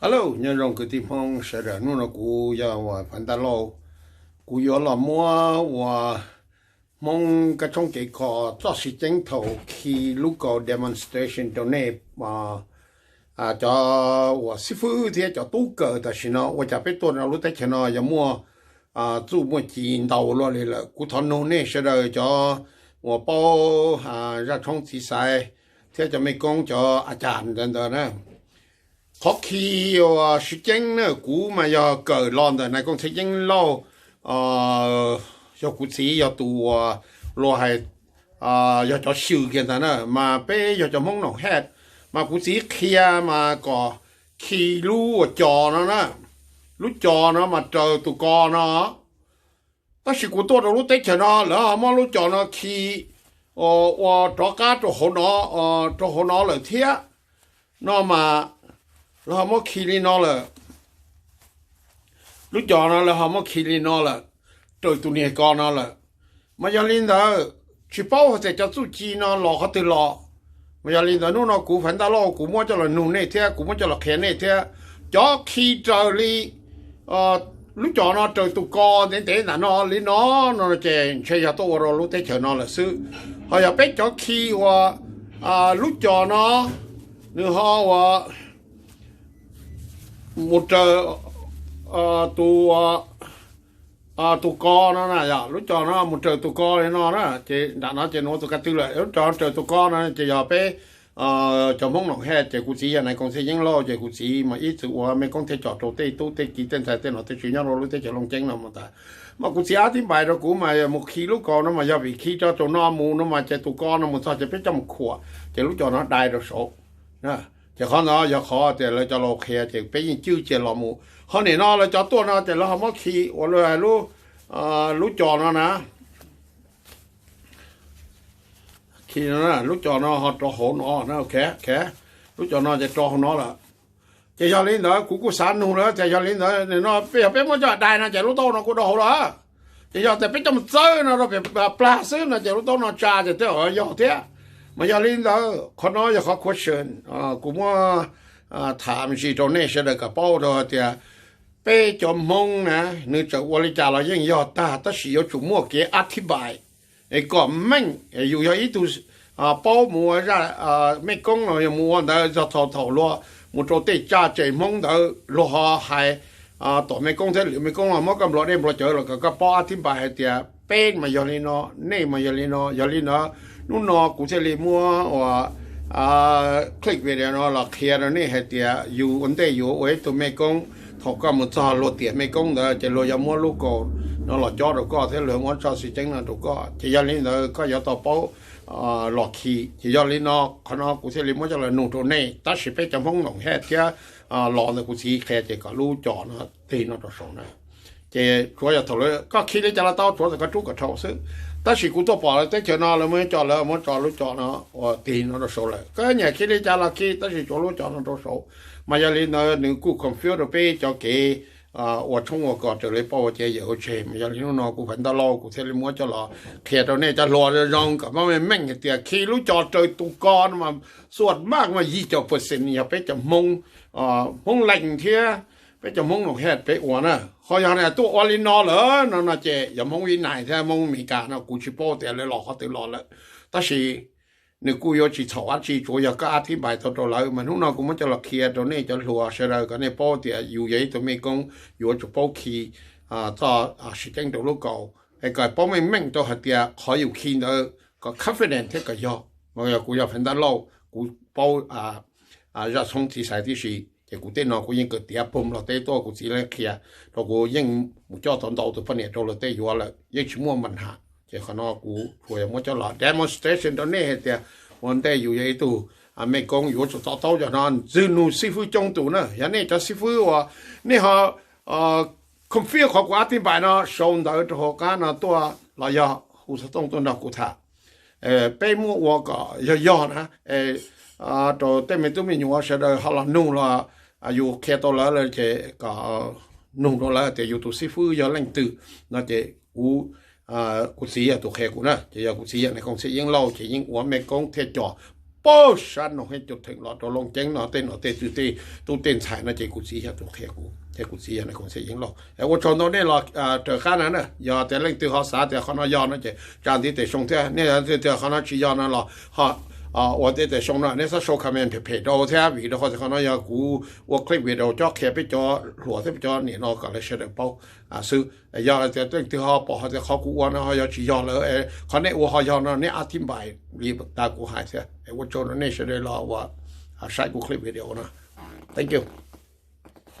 Hello, nyob zoo kwv tij Hmoob sawv daws, hnub no kuv yog Fav Ntaj Lauj, kuv yuav los muab ua Hmoob kab tshoob kev kho txoj siv ceeb thaum khi lub kaus demonstration rau nej cov uas xib fwb thiab cov tub kawm tam sim no ua cas peb tuaj rau lub teb chaws no yog muaj txuj muaj ci ntau luaj li lawm. Kuv thov nug nej sawv daws cov uas paub zaj tshoob txiv xaiv thiab cov mej koob cov a cas ntawd ntawd na. Qhov khi uas siv ceeb na, kuv mas yog kawm los ntawm Nais Koom Txhiaj Yeeb Lauj, yog kuv txiv yog tus uas luag hais yog cov xyw kiag ntag na, mas peb yog cov Hmoob Noom Hej, mas kuv txiv qhia mas kom khi lub uas co no na, lub co no mas raws tus ko no. Tab sis kuv tuaj rau lub teb chaws no lawv ho muab lub co no khi ua rov qab rau hauv no, rau hauv no lawm thiab no mas lawv ho muab khi li no lawm. Lub co no lawv ho muab khi li no lawm, raws tus niag ko no lawm. Mas yog li ntawd, tsis paub hais tias cov txuj ci no los qhov twg los. Mas yog li ntawd hnub no kuv Fav Ntaj Lauj kuv muab coj los nug nej thiab kuv muab coj los qhia nej thiab. Cov khi raws li lub co no raws tus ko ntev ntev ntawm no li no, no ces ntshe yog tuaj ua rau lub teb chaws no lawm xwb. Ho yog peb cov khi uas lub co no nws ho uas mus raws tus tus ko no na, yog lub co no mus raws tus ko li no na, ces nram no ces nws ua tus ka tw lawm, lub co raws tus ko no ces yog peb cov Hmoob Noom Hej. Ces kuv txiv yog Nais Koom Txhiaj Yeeb Lauj, ces kuv txiv mas ib txwm ua mej koob thiab coj rau tej tub tej ki tej ntxhais tej nom tej tswv nyob rau lub teb chaws Looj Ceeb no mas tas. Mas kuv txiv ab tib npais rau kuv mas mus khi lub kaus no mas yog vim khi rau tus no mus no mas ces tus ko no mus txog ces peb coj mus khuam ces lub co no dai rau saud. Ces qhov no yog qhov tias lawv cov laus qhia ces peb yeej cwj cia los mus. Ho nim no lawv cov tuaj no ces lawv ho muab khi ua lub, lub co no na, khi lub co no ho rau hauv no, lub co no ces rau hauv no lawm. Ces yog li ntawd kuv kuj xav nug lawm tias yog li ntawd no yog peb muab coj dai no ces lub taub hau no kuj rau hauv lawm. Ces yog tias peb coj mus txawb no rau pem plag xwb no ces lub taub hau no tsa ces tej zaum yog thiab. Mas yog li ntawd qhov no yog qhov question kuv muab tham me ntsis rau nej sawv daws kom paub rau hais tias peb cov Hmoob na, nws txawm ua li cas los yeej yog tag, tab sis yuav tsum muaj kev ab thib npais es kom meej. Yus yog ib tug paub mus ua zaj mej koob los yog mus ua ntawd txog thaum thaum luag mus rau tej tsa tseg Hmoob ntawd luag ho hais tom mej koob thiab lwm mej koob los muab koj nplua dej nplua cawv los kom koj paub ab thib npais hais tias peb mas yog li no, nej mas yog li no. Yog li ntawd hnub no kuv thiaj li muab ua click video no los qhia rau nej hais tias yus ua ntej yus ua ib tug mej koob, thaum koj mus txog luag tiam mej koob ntawd ces luag yuav muab lub kaus no los cob rau koj thiab luag muab txoj siv ceeb no rau koj. Ces yog li ntawd koj yuav tau paub los khi. Ces yog li no qhov no kuv thiaj li muab coj los nug rau nej, tab sis peb cov Hmoob Noom Hej thiab los ntawm kuv txiv qhia ces kom lub co no tig no rau saud na. Ces tsuav yog thaum lawv koj khi li cas los tau, tsuav kom koj rub kom dhau xwb. Tab sis kuv tuaj pom lawv teb chaws no lawv muab co, lawv muab tso lub co no ua tig no rau saud lawm. Koj nyiam khi li cas los khi, tab sis tsuav lub co no rau saud. Mas yog li ntawd nws kuj confuse rau peb cov kev ua tshoob ua kos raws li paub ua ciav yawm ua tseg. Mas yog li hnub no kuv Fav Ntaj Lauj kuv thiaj li muab coj los qhia rau nej cov hluas zoo zoo kom meej meej hais tias khi lub co raws tus ko no mas xuas maj mas yim caum percent yog peb cov Hmoob, Hmoob Lees thiab peb cov Hmoob Noom Hej peb ua na. Ho yog tuaj ua li no lawm no no ces yog Hmoob Vib Nais thiab Hmoob Amelikas no kuv tsis paub tias lawv los qhov twg los lawm. Tab sis nws kuj yuav tsis txhaum dab tsi, tsuav yog koj ab thib npais tau rau lawv. Mas hnub no kuv muab coj los qhia rau nej cov hluas sawv daws kom nej paub tias yus yog ib tug mej koob yuav tsum paub khi txoj siv ceeb rau lub kaus es kom paub meej meej rau hais tias qhov yus khi ntawd kom confident thiab kom yog. Mas yog kuv yog Fav Ntaj Lauj, kuv paub zaj tshoob txiv xaiv tib si, ces kuv tej no kuv yeej kawm tiav pug los teb tuaj, kuv txiv lawv qhia rau kuv yeej mus coj tau ntau tus poj niam rau luag tej yuav lawm yeej tsis muaj npa nham. Ces qhov no kuv tsuas yog muab coj los demonstration rau nej hais tias ua ntej yus yog ib tug mej koob yuav tsum to taub cov no. Ntxwg nug xib fwb coob tus na, yog nej cov xib fwb uas nej ho confuse qhov kuv ab thib npais no sau ntawv rau hauv qab no tuaj los yog hu xov tooj tuaj nrog kuv tham. Peb muab ua kom yog yog na, rau tej me tub me nyuam sawv daws ho los nug los yus qhia tau lawv lawm ces kom nug rau lawv tias yus tus xib fwb yog leej twg no ces kuv, kuv txiv yog tus qhia kuv na. Ces yog kuv txiv yog Nais Koom Txhiaj Yeeb Lauj ces yeej ua mej koob thiab coj pab sab noog thiab cov theem los rau Looj Ceeb no tej nom tej tswv tej tub tej ntxhais no ces kuv txiv yog tus qhia kuv thiab kuv txiv yog Koom Txhiaj Yeeb Lauj. Ua tsaug ntau nej los raws qab na na, yog tias leej twg ho xav tias qhov no yog no ces tsa ntiv tes soo thiab nej tias qhov no tsis yog no los ua ntiv tes soo no nej txhob sau comment phem phem rau thiab vim rau qhov tias qhov no yog kuv ua clip video cob qhia peb cov hluas thiab peb cov niam no kom lawv sawv daws paub xwb. Yog tias leej twg ho pom hais tias qhov kuv ua no ho yog tsis yog lawm, qhov nej ua ho yog no nej a thib npais li tas kuv hais thiab. Ua tsaug rau nej sawv daws los ua saib kuv clip video no. Thank you.